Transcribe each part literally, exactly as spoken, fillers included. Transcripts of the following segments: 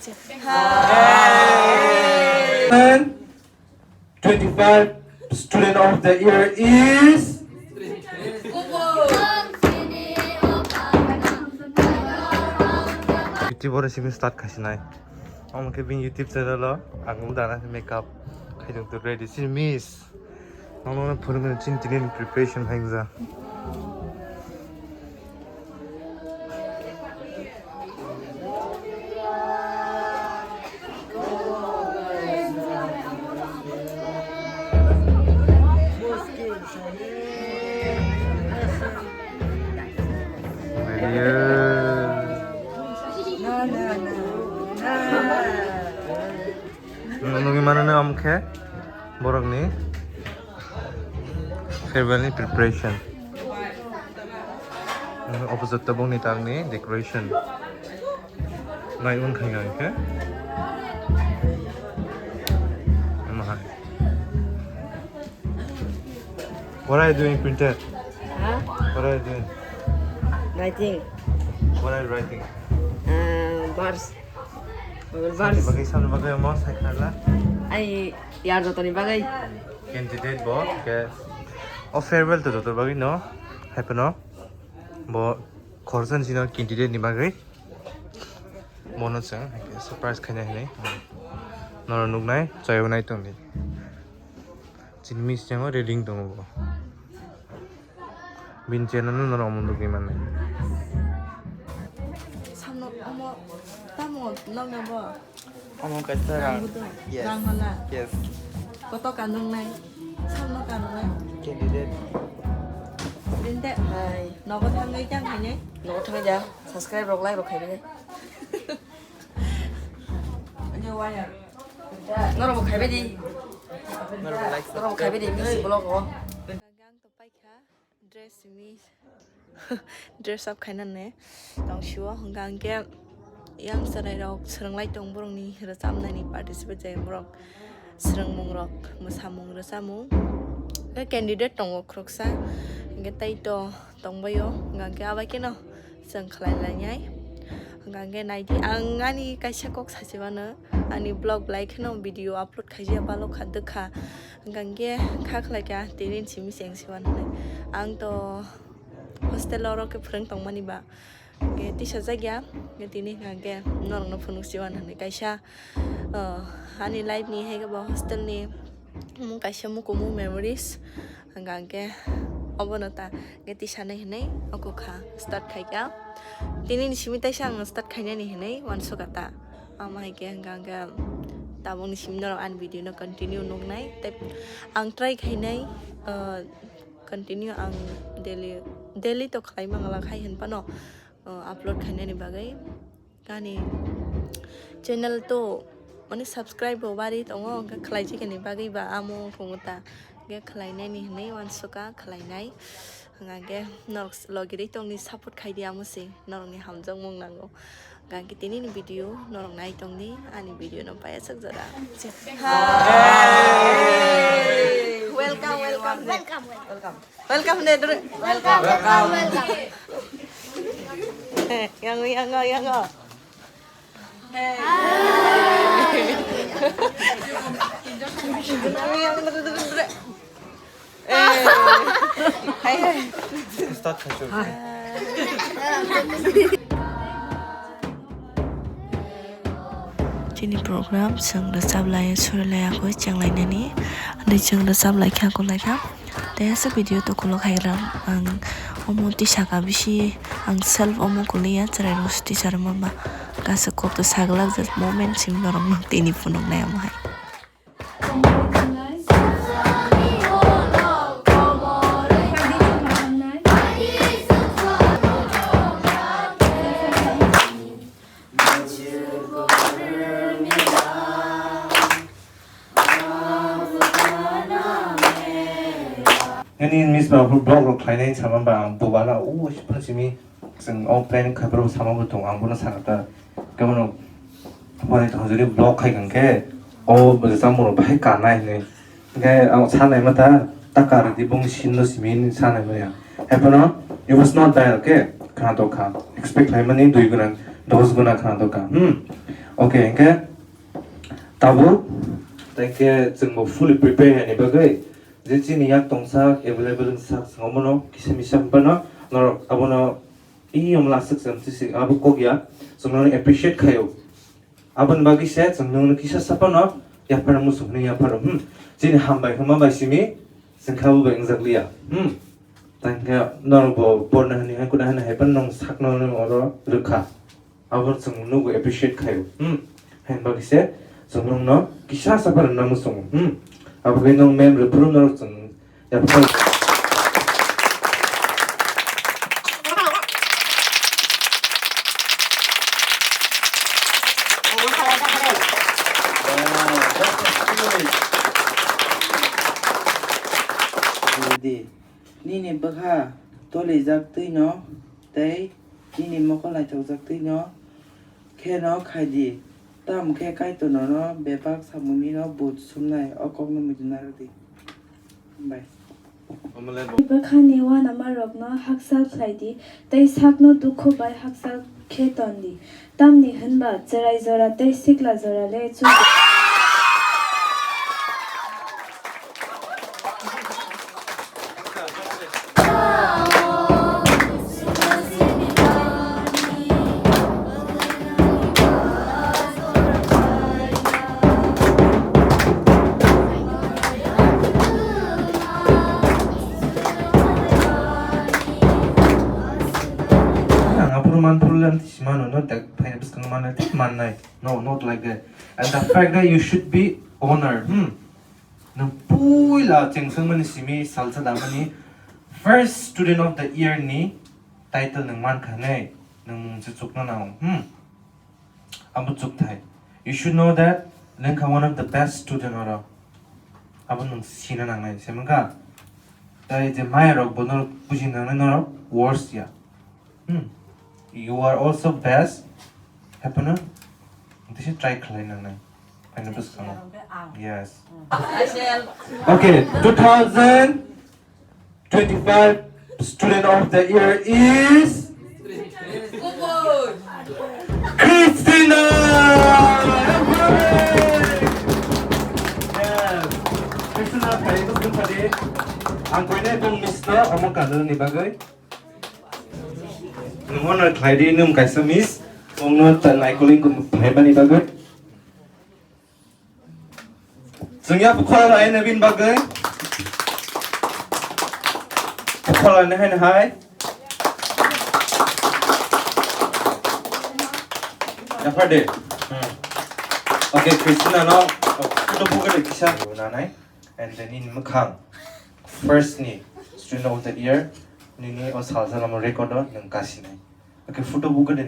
And twenty-five student of the year is YouTube oro simi start khaisinai. Omo khe bini YouTube channel o ang dana makeup khaijak tu ready si miss. Nono phunukmani chini tini preparation khaijak. Nugwi mano, omo khe borokni farewell ni preparation. Opposite tabukni tangni decoration. Nai wngkha hingkhe. Omo hai. What are you doing, printer? Huh? What are you doing? Writing. What are you writing? Uh, verse. Bible verse. Samni bagwi, samni bagwi omo sai khnala. Ai, yar jotoni bagwi. Candidate bo, ke, o farewell to joto bagwi no, hai phano. Bo khoroksa ni sino candidate ni bagwi. Bono chwng surprise khaina hinwi norok nuknai, chayanai tongdi. Chini miss yango reading tongo bo. Bini channel no norok omo nugwi mannai. Samno omo tamo nokna bo? Omo kaisa rang. Rang budo? Yes. Rang hala? Yes. Koto kanung nai? Samno kanung nai? Candidate. Candidate. Hai. Nogo thangwi tang khainai? Nogo thangwi da. Subscribe rok, like rok khainai. Norok bo khaibai di. Norok bo like, norok bo khaibai di, subscribe. Music vlog o. Ang to paikha dress simi. Dress up khainani tong sio, hwnkha hwnkhe yang chwrairok swrwnglai tong borokni rwchapnani participate jai borok swrwngmungrok, mwsamung, rwchapmung. Hwnkhe candidate tongo khoroksa, hwnkhe tei to tongbaio, hwnkha hwnkhe abai kheno chwng khlai lainai. Hwnkha hwnkhe naidi, ang ani kaisa kok sachi mano, ani vlog belai kheno video upload khaijak balo kha, dwkha. Hwnkha hwnkhe kha khlai kha, tini simi cheng se uanani. Ang to hostel oro khe phwrwng tongmani ba. Hwnkhe tisa jak ya, hwnkhe tini hwnkha hwnkhe norokno phunuk si uanani. Kaisa, oh, ani life ni hai khe bo hostel ni mung kaisa mukumu memories. Hwnkha hwnkhe obono ta hwnkhe tisa nai hinwi oko kha start khai kha. Tini ni simi taisa ang start khainani hinwi uansukha ta. Omo hai khe hwnkha hwnkhe tabukni simi norok ani video no continue nuknai. Tei ang try khainai, uh, continue ang daily, daily to khlai mangala khai hinphano, uh, upload khainani bagwi. Ani channel to mane subscribe bo bari tongo, hwnkhe khlai jikani bagwi ba amo khungo ta. Hwnkhe khlainani hinwi uansukha khlainai. Hwnkhe norok logirwi tongni support khaidi amo se norokni hamjakmung nango. Hwnkhe tini ni video norok nai tongdi, ani video no paiya sak jora. Hi. Welcome, welcome. Welcome, welcome. Welcome. Welcome de, dre. Welcome, welcome, welcome. Eh, yango, yango, yango. Hey. Hi. Yango, yango, dre, dre, dre. Eh. Hi, hi. Start khaisuk. Hi. Chini program chwng rwchap lai, suri lai, akoi cheng lainani. Hwnwi chwng rwchap lai kha, kok lai kha. Tei aswk video to kolok hai gram ang omo tisa ka bisi ang self omo kuli ya, chwrai rok tisa rwma ba. Kaisa kok to saglak jak moment simi norok no tini phunuk nai omo hai. Nini miss ba phuru vlog rok khlainai sama ba ang bubana o simi chwng o plan khai phuru sama bo tongo ang bono sakha ta. Kebono pore thongjwk vlog khai khe o bwsa moro bahai kanai hinwi. Hingke ang sanai mata ta kar di bung sin no simi sanai maya. Haiphano it was not there, okay? Khana to kha. Expect khlaimani dui guna, dos guna khana to kha. Hmm. Okay, hingke tabuk, tei hingke chwngbo fully prepare haini bagwi, je chini yak tongsak, available wngsak, swngo bono kisa misa phano, norok abono, "Ih, omo lasuk se," amtwi se, abo kok ya, chwng nono appreciate khaio. Aboni bagwi se chwng nono kisa sa phano yapharo muchung hwnwi yapharo, hmm. Chini hambai hwnma bai simi, chwng khe abo bai wngjak liya, hmm. Tangkhe norok bo porna hwnwi hai kuna hwnwi hai phano nwng sakno oro rwkha. Abo chwng nugo, appreciate khaio, hmm. Haini bagwi se chwng nwngno kisa sa phano rwna muchungo, hmm. Abo khe nwng mem rwphuru norok chwng yapharo. Di, nini bwkha tolijak twino tei nini mokol naithokjak twino kheno khai di, tamo khe Kaitor nono bebak samungni no but sumnai. O kokno muitu narwk di. Hambai. Bwkhani uanamarokno hakchal khlai di, tei sakno dukhu bai hakchal khe ton di. Tamni hwn ba chwrai jora tei sikla jora le chuk. Ang aphuru manphuru le amtwi si mano, no, tak phaina bwskango mannai, tak mannai. No, not like that. And the fact that you should be honored, hmm? Nwng puila chengsa mani simi salsa damani first student of the year ni title nwng mankha ne, nwng mung se chukna nango, hmm? Abo chukthai. You should know that nwng kha one of the best student oro. Abo nwng sina nangnai, se mankha? Tai je maya rok bo norok buji nangnai norok worst ya. Hmm. You are also best. Happy na? This is try khlai nangnai. Ano bwskango. Yes. Okay, two thousand twenty-five student of the year is Christina! Yes. Christina, khairokhe bwswng phadi. Ang koinai bung miss no, omo kanani bagwi. Nwng ono khlai di, nwng kaisa miss, nwngno ta-, naikolwi phai mani bagwi. Chwng ya bukhola lai na bini bagwi. Bukhola ni hai na hai. Yapha de. Hmm. Okay, Christina no, photo buga de kisa. Nanai. And then in mwkhang, first ni student of the year, nini o sal salamo record o nwng kasinai. Okay, photo buga de.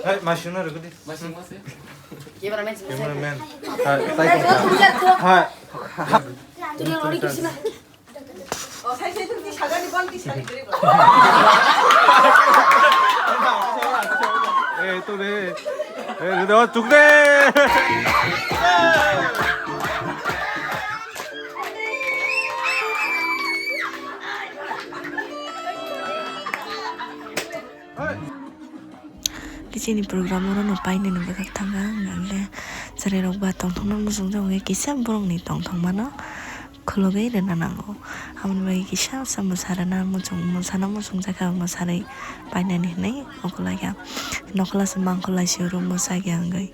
Hey, masih nari gede. Cameraman. Cameraman. Hai, tai kong. Hai. Eh, to de. Eh, de, de, chuk de. Kichini program oro no painani bwkhak thanga, hwnkhe chwrairok ba tongthokno muchungjak, hwnkhe kisa borokni tongthokmano khulugwi rwna nango. Aboni bagwi kisa sa mwsa rwna muchung, mwsana muchungjak kha, mwsarwi painani hinwi ukulaikha. Nokla se mangkhor lai se oro mwsakya wngwi.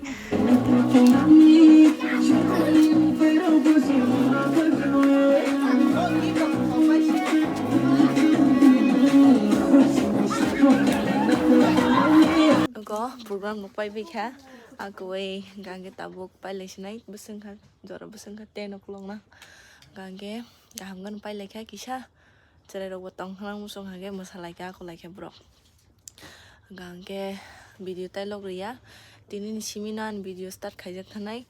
Ogo program rok paibai kha, a kwbai hwnkha hwnkhe tabuk pailai sinai bwswk kha, jora bwswk kha ten o'clock na, hwnkha hwnkhe kaham kheno pailai kha kisa, chwrairok bo tongthokna muchung hwnkhe mwsalai kha, akwlai khe borok. Hwnkha hwnkhe video tailok rwya, tinini simi no ani video start khaijak thanai.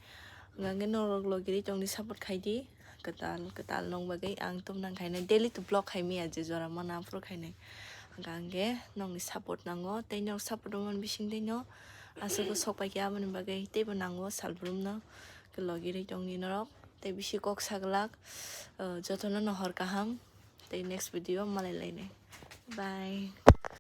Hwnkha hwnkhe norok logirwi tongdi, support khaidi, kwtal kwtal nong bagwi ang tubunang khainai, daily to vlog khaimaya je jora mana aphuru khainai. Hwnkha hwnkhe nokni support nango, tei norok support rwmani bisingtwi no aswk sok paikha, aboni bagwi teibo nango salbrumno, logirwi tongdi norok, tei bisi kok saglak, jotono no hor kaham, tei next video malai lainai. Bye.